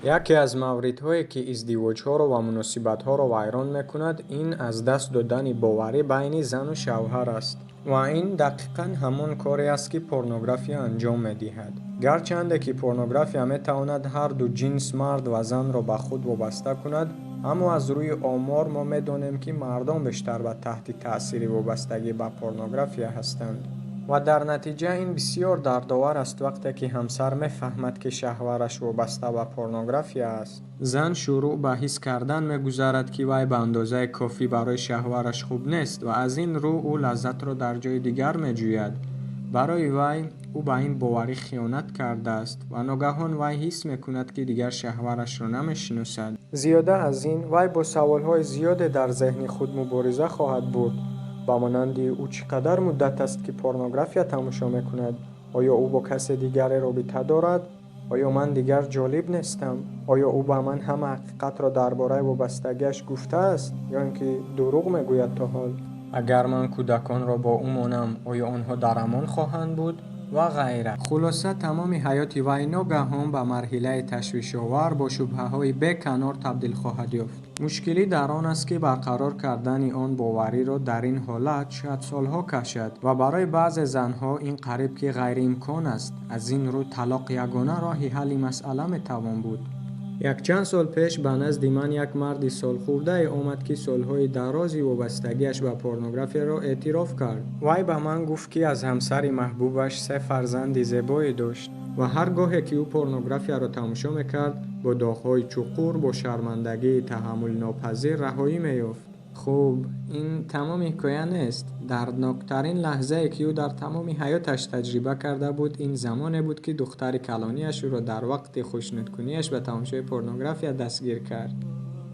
Яке аз мавридҳое, ки издивоҷҳоро ва муносибатҳоро вайрон мекунад, ин аз даст додани боварӣ байни зану шавҳар аст. Ва ин дақиқан ҳамон коре аст, ки порнография анҷом медиҳад. Гарчанде ки порнография метавонад ҳар ду ҷинс мард ва занро ба худ вобаста кунад, аммо аз рӯи омор мо медонем, ки мардон бештар ба таҳти таъсири вобастагӣ ба порнография ҳастанд. Ва дар натиҷа ин бисёр дардовар аст, вақте ки ҳамсар мефаҳмад, ки шавҳараш вобаста ба порнография аст. Зан шурӯъ ба ҳис кардан мегузарад, ки вай ба андозаи кофӣ барои шавҳараш хуб нест ва аз ин рӯ ӯ лаззатро дар ҷои дигар меҷӯяд. Барои вай ӯ ба ин боварӣ хиёнат кардааст ва ногаҳон вай ҳис мекунад, ки дигар шавҳарашро намешиносад. Зиёда аз ин, вай бо саволҳои зиёде дар зеҳни худ мубориза хоҳад бурд, ба монанди: ӯ чӣ қадар муддат аст, ки порнография тамошо мекунад? Оё ӯ бо касе дигаре робита дорад? Оё ман дигар ҷолиб нестам? Оё ӯ ба ман ҳама ҳақиқатро дар бораи вобастагиаш гуфтааст ё ин ки дурӯғ мегӯяд то ҳол? Агар ман кӯдаконро бо ӯ монам, оё онҳо дар амон хоҳанд буд? Ва ғайра. Хулоса, тамоми ҳаёти вай ногаҳон ба марҳилаи ташвишовар бо шубҳаҳои беканор табдил хоҳад ёфт. Мушкилӣ дар он аст, ки барқарор кардани он бовариро дар ин ҳолат шояд солҳо кашад ва барои баъзе занҳо ин қариб ки ғайриимкон аст. Аз ин рӯ талоқ ягона роҳи ҳалли масъала метавон буд. Якчанд сол пеш ба назди ман як марди солхӯрдае омад, ки солҳои дарози вобастагиаш ба порнографияро эътироф кард. Вай ба ман гуфт, ки аз ҳамсари маҳбубаш се фарзанди зебое дошт ва ҳар гоҳе ки ӯ порнографияро тамошо мекард, бо доғҳои чуқур, бо шармандагии таҳаммулнопазир раҳоӣ меёфт. Хуб, ин тамоми ҳикоя нест. Дардноктарин лаҳзае, ки ӯ дар тамоми ҳаёташ таҷриба карда буд, ин замоне буд, ки духтари калонияш ӯро дар вақти хушнудкуниаш ба тамошои порнография дастгир кард.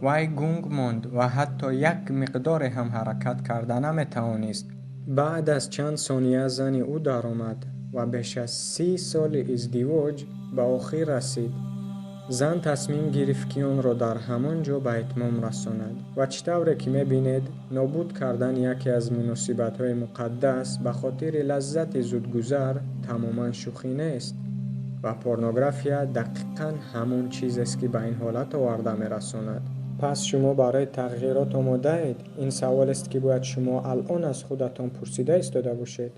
Вай гунг монд ва ҳатто як миқдоре ҳам ҳаракат карда наметавонист. Баъд аз чанд сония зани ӯ даромад ва беш аз 30 соли издивоҷ ба охир расид. Зан тасмим гирифт, ки онро дар ҳамон ҷо ба итмом расонад. Ва чӣ тавре ки мебинед, нобуд кардани яке аз муносибатҳои муқаддас ба хотири лаззати зудгузар тамоман шӯхӣ нест. Ва порнография дақиқан ҳамон чизест, ки ба ин ҳолат оварда мерасонад. Пас шумо барои тағйирот омодаед? Ин саволест, ки бояд шумо алон аз худатон пурсида истода бошед.